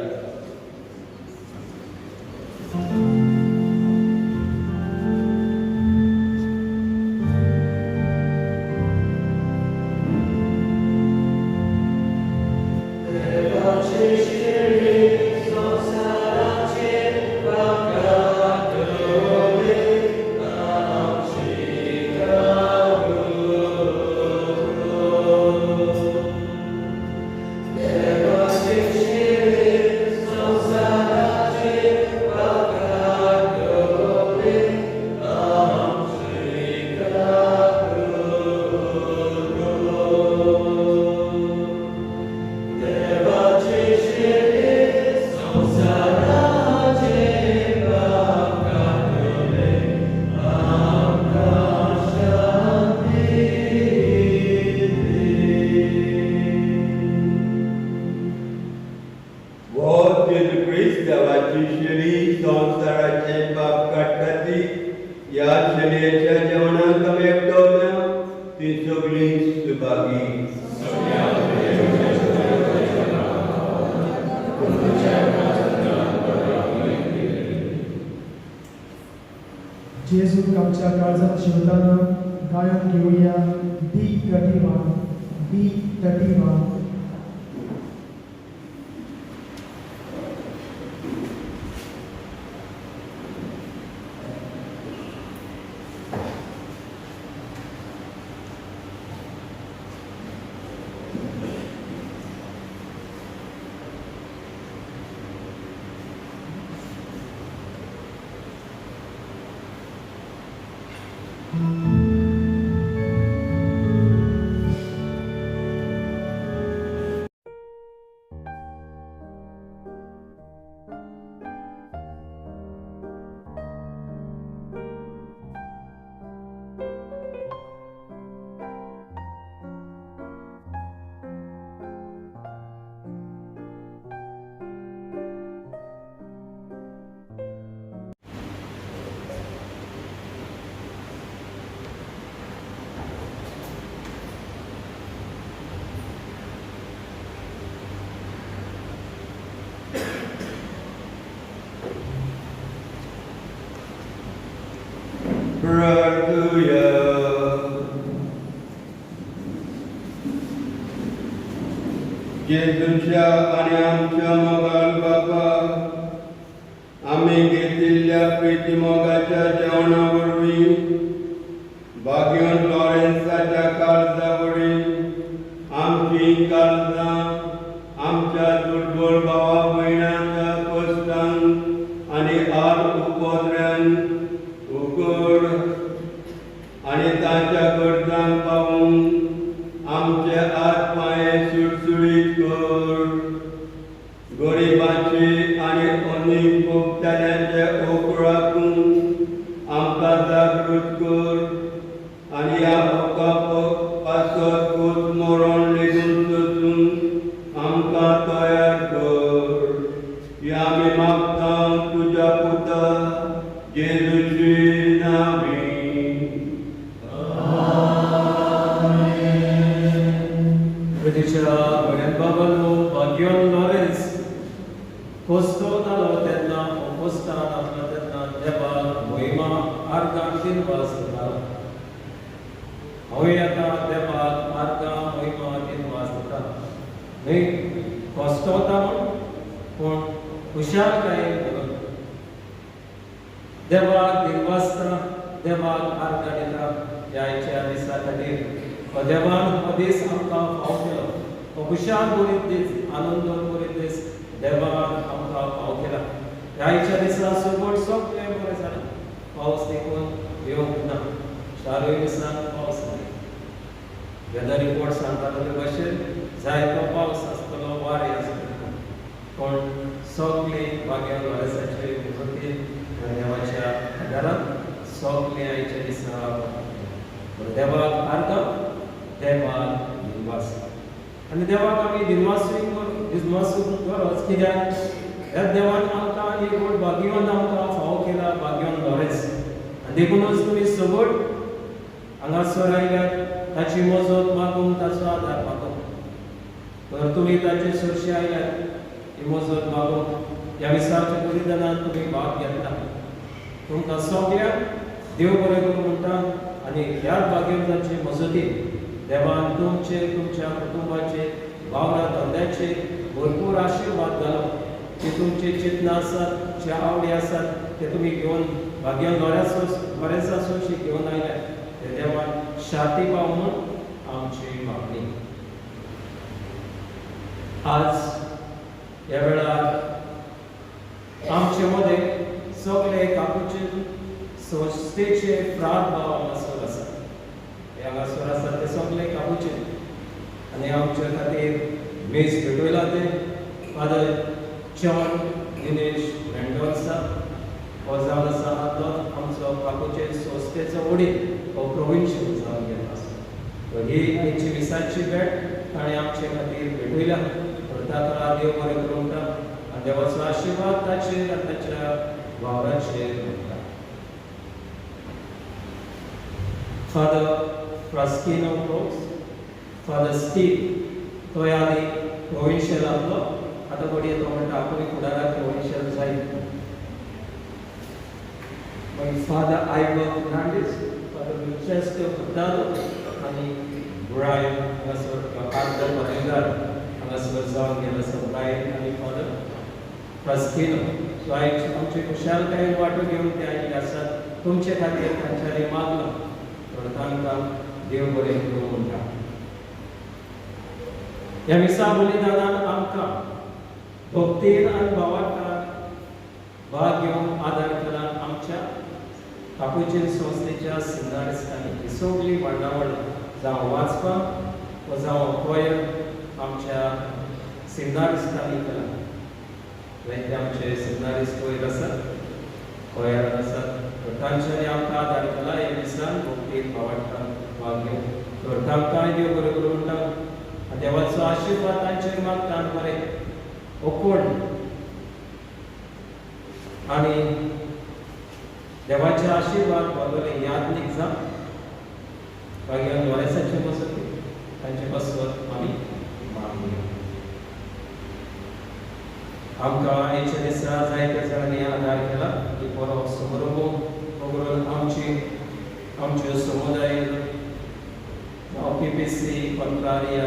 हो जेजू क्रिस्त देवाची शेळी, संवसाराचे पाप काडटा ती. ह्या शेळयेच्या जेवणाक आमी एकटवल्या ती सगळीं सुभागी. जेजूक आमच्या काळजात शिवताना गायन घेवया D31 D31. प्रार्थुया. जेजूच्या आनी आमच्या मोगाल बापा, आमी घेतिल्ल्या प्रिती मोगाच्या जेवणा वरवीं भाग्योन लॉरेन्साच्या काळजा वरवीं आमची काळजां आमच्या दुर्बळ भावा भयणाच्या कश्टांक आनी आड उपद्र्यांक उगड आनी तांच्या गरजांक पावूंक आमचे हात पांय सुळसुळीत कर. गरिबांचे आनी अनेक भोगताल्यांचे ओक राखूंक आमकां जागृत कर आनी ह्या ओका पासत खोस मरण लेगून सोसूंक आमकां तयार कर. हें आमी मागता तुज्या पुता जेजूचे नांवी. प्रदेशा बऱ्यान बाबानो भाग्योन लॉरेन्स कोस्तो जालो तेन्ना कोस्तान आपलो तेन्ना देवाक मोहिमा आर्गां दिनवास दिता. हांवूय आतां देवाक आर्गां मोहिमा दिनवास दिता. न्हय कोस्तो वता म्हूण पूण खुशालकायेन म्हणून देवाक दिनवासता, देवाक आर्गां दिता. ह्या आयच्या दिसा खातीर. हो देवान हो दीस आमकां फाव केलो, हो खुशाल बरीत दीस, आनंद बरीत दीस देवान आमकां फाव केला. ह्या आयच्या दिसा सगळें सगळें बरें जालें. पावस देखून येवंक ना, चारूय दिसांक पावस ना. वेदर रिपोर्ट सांगता ते भशेन जायतो पावस आसतलो, वारें आसतलें, पूण सगळीं भाग्यान लॉरेन्साचे मजतीन देवाच्या आदारान सगळीं आयच्या दिसा देवाक आर्गां, देवाक दिनवास. आनी देवाक आमी दिनवासूय दिनवासूंक गरज, कित्याक ह्या देवान आमकां एक व्हड भाग्यवान आमकां फावो केला, भाग्यवान लॉरेन्स. आनी देखूनच तुमी सगळ हांगासर आयल्यात ताची मजत मागूंक, ताचो आदार मागूंक. तर तुमी ताचे सरशी आयल्यात ही मजत मागूंक, ह्या विसाच्या बलिदानान तुमी भाग घेतला. तुमकां सगळ्यांक देव बरें करूं म्हणटा. आनी ह्या भाग्यवंताचे मजतीन देवान तुमचे, तुमच्या कुटुंबाचे, वावरा धंद्याचे भरपूर आशिर्वाद घालो. जे तुमचे चिंतना आसात, जे आवडी आसात ते तुमी घेवन भाग्यान लॉरेन्सा सोशी घेवन आयल्यात, ते देवान शांती पाव म्हूण आमची मागणी. आज ह्या वेळार आमचे मदें सगळे कापूचे संस्थेचे फ्राद भाव हांगासर आसात. हे हांगासर आसात ते सगळे कापूचे. आनी आमचे खातीर मेज भेटयला ते फादर जॉन दिनेश मेंडोन्सा, हो जावन आसा तो आमचो कापूचे संस्थेचो वडील, हो प्रोविन्शियल जावन गेलो आसा. तर ही आयची मिसाची भेट ताणें आमचे खातीर भेटयल्या. तर ताका देव बरें करूं म्हणटा आनी देवाचो आशिर्वाद ताचेर आनी ताच्या वावराचेर म्हणटा. फादर फ्रास्किनो क्रोस, फादर स्टीव, तो आदी प्रोविन्शियल आसलो, आतां घडये तो म्हणटा आपूण फुडाराक प्रोविन्शियल जायत. मागीर फादर आयवर फर्नांडीस, फादर विल्चेस्टर फुर्तादो आनी ब्रायन हांगासर आर्दर मनेगार हांगासर जावन गेलो आसा, ब्रायन आनी फादर फ्रास्किनो. सो आयज आमचे खुशालकायेन वांटो घेवन ते आयिल्ले आसात. तुमचे खातीर तांच्यांनी मागलां, तर तांकां देव बरें करूं म्हणटा. ह्या मिसा बलिदानान आमकां भक्तीन आनी भावार्थान भाग घेवन आदार केला आमच्या कापुचीन संस्थेच्या सिमनारिस्तांनी. ही सगळी मांडावळ जावं वाचपाक वा जावं कोयर आमच्या सिमनारिस्तांनी केला. जायते आमचे सिमनारिस्ट कोयर आसात, कोयरान आसात, तर तांच्यांनी आमकां आदार केला ह्या मिसान भक्तीन भावार्थान भाग घेवन. तर तांकांय देव बरें करूं म्हणटा आनी देवाचो आशिर्वाद तांचेर मागता आनी बरें ओकोड आनी देवाचे आशिर्वाद वागोले यादनीक जावं. भाग्यान लॉरेन्साचे मजती तांचे पासत आमी मागया. आमकां आयच्या दिसा जायत्या जाणांनी आदार केला की बरो समारंभ करून आमच्यो समुदाय पी पी सी, कॉन्ट्रारिया,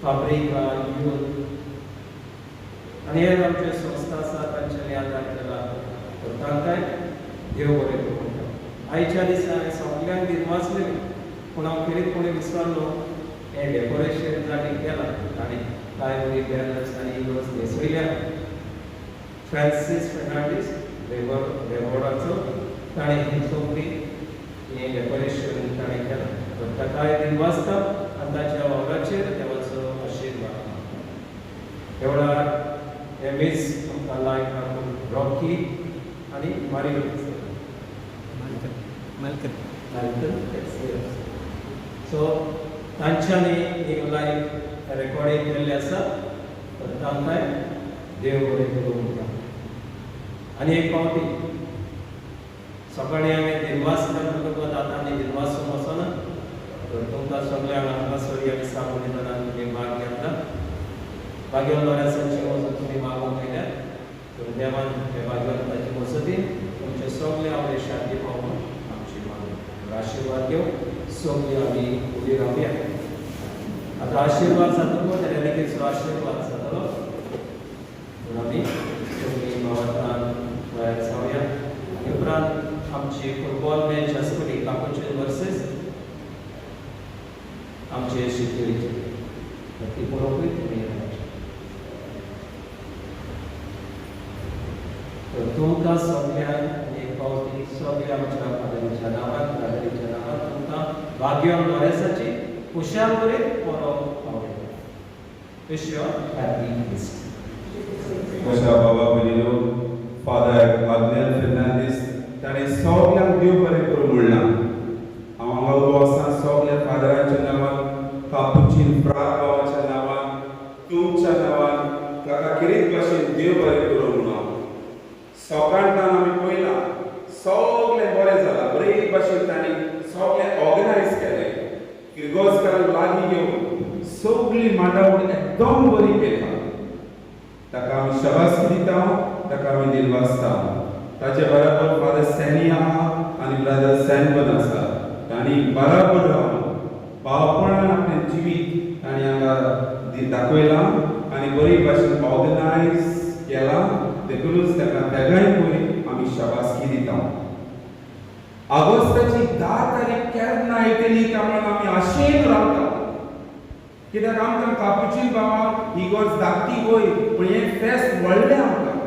फाब्रिका, यूथ आनी हेर आमच्यो संस्था आसा तांच्यांनी आदार केला. तर तांकांय देव बरें करूं म्हणटा. आयच्या दिसा हांवें सगल्यांक दिनवासलें, पूण हांव खेरीत कोणी विसरलो. हें डेकोरेशन तांणी केलां, ताणें कांय बरी बॅनर्स आनी इगर्ज न्हेसयल्या. फ्रांसीस फर्नांडीस रेगोराचो ताणें ही सगळी हें डेकोरेशन ताणें केलां. तर ताकाय दिनवासता आनी ताच्या वावराचेर देवाचो आशिर्वाद मागता. ह्या वेळार हें मीस आमकां लायक राखून रॉकी आनी मारियो मॅल्कन. सो तांच्यांनी एक लायव्ह रेकॉर्डींग केल्लें आसा. तर तांकांय देव बरें करूं म्हणटा. आनी एक फावटी सकाळीं हांवें दिनवास म्हणटकच आतां आनी दिनवासूंक वचना. तर तुमकां सगळ्यांक हांगासर ह्या मिसा बलिदानान तुमी भाग घेतला. भाग्यवान लॉरेन्साची मजत तुमी मागूंक आयल्यात. तर देवान हे भाग्यवंताचे मजतीन तुमचे सगळे आवडे शांती पावोवन आमची मागणी. आशिर्वाद घेवन सगळीं आमी उबी रावया. आतां आशिर्वाद जातकच रेलिकेचो आशिर्वाद जातलो. पूण आमी सगळीं भावार्थान तयार जावया. आनी उपरांत आमची फुटबॉल मॅच आसतली. आमचे शिकेरीचे तर ती पळोवपूय तुमी. तर तुमकां सगळ्यांक एक फावटी सगळ्या आमच्या फादरीच्या नांवान, ब्रादरीच्या नांवान तुमकां भाग्यवान लॉरेन्साची खुशाल करीत परब आवडटा. Wish you happy feast. अशा बाबा भयणीनो, फादर आग्नेल फेर्नांदीस ताणें सगल्यांक देव बरें करूं म्हणलां. हांव हांगा उबो आसा सगल्या फादरांच्या नांवान, कापुचीन फ्राक बाबाच्या नांवान, तुमच्या नांवान ताका किरीत भाशेन देव बरें करूं म्हणून. सकाळटान आमी पळयलां सगळें बरें जालां, बरे भाशेन तांणी सगळें ऑर्गनायज केलें. फिरगोजकारांक लागीं घेवन सगळी मांडावळ एकदम बरी केल्या. ताका आमी शाबासकी दिता, ताका आमी दिलवासता. ताचे बराबर फादर सॅनी आहा आनी ब्रदर सॅनबन आसा. तांणी बराबर रावन भावपणान आपलें जिवीत तांणी हांगा दाखयलां आनी बरी भाशेन ऑर्गनायज केलां. देखूनच ताका तेगाय पळय आमी शाबासकी दिता. ऑगस्टाची 10 तारीख केन्ना येतली काय म्हणून आमी आशेन रावता. कित्याक आमकां कापुचीन बाबा ही गरज धाकटी वय, पूण हें फेस्त व्हडलें आमकां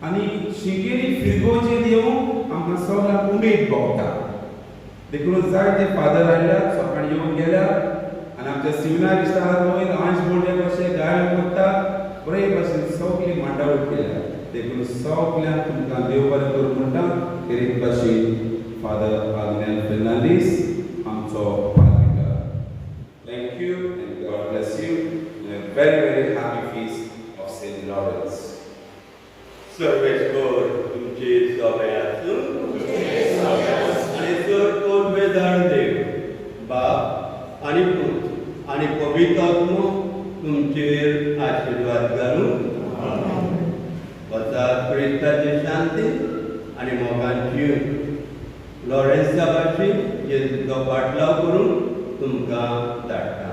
आनी शिंकेरी फिरगोजेर येवन आमकां सगळ्यांक उमेद भोगता. देखून जायते फादर आयल्यात, सकाळी येवन गेल्यात आनी आमच्या सिमिनार इश्टांत वयर आंज बोडे कशे गायन करतात, बरे भाशेन सगळी मांडावळ केल्या. देखून सगळ्यांक तुमकां देव बरें करूं म्हणटा. खेरीत भाशेन फादर आग्नेल फेर्नांदीस आमचो पालविकार. Thank you and God bless you and a very very happy feast of Saint Lawrence. Sarveshwar तुमचे सगळे आसूं आनी चड बेदार देव बाप आनी पूत आनी पवित्र आत्मो तुमचेर आशिर्वाद घालूं. वचात क्रिस्ताची शांती आनी मोगान जीवन लॉरेन्सा भाशेन जेजूचो फाटलाव करून तुमकां धाडटा.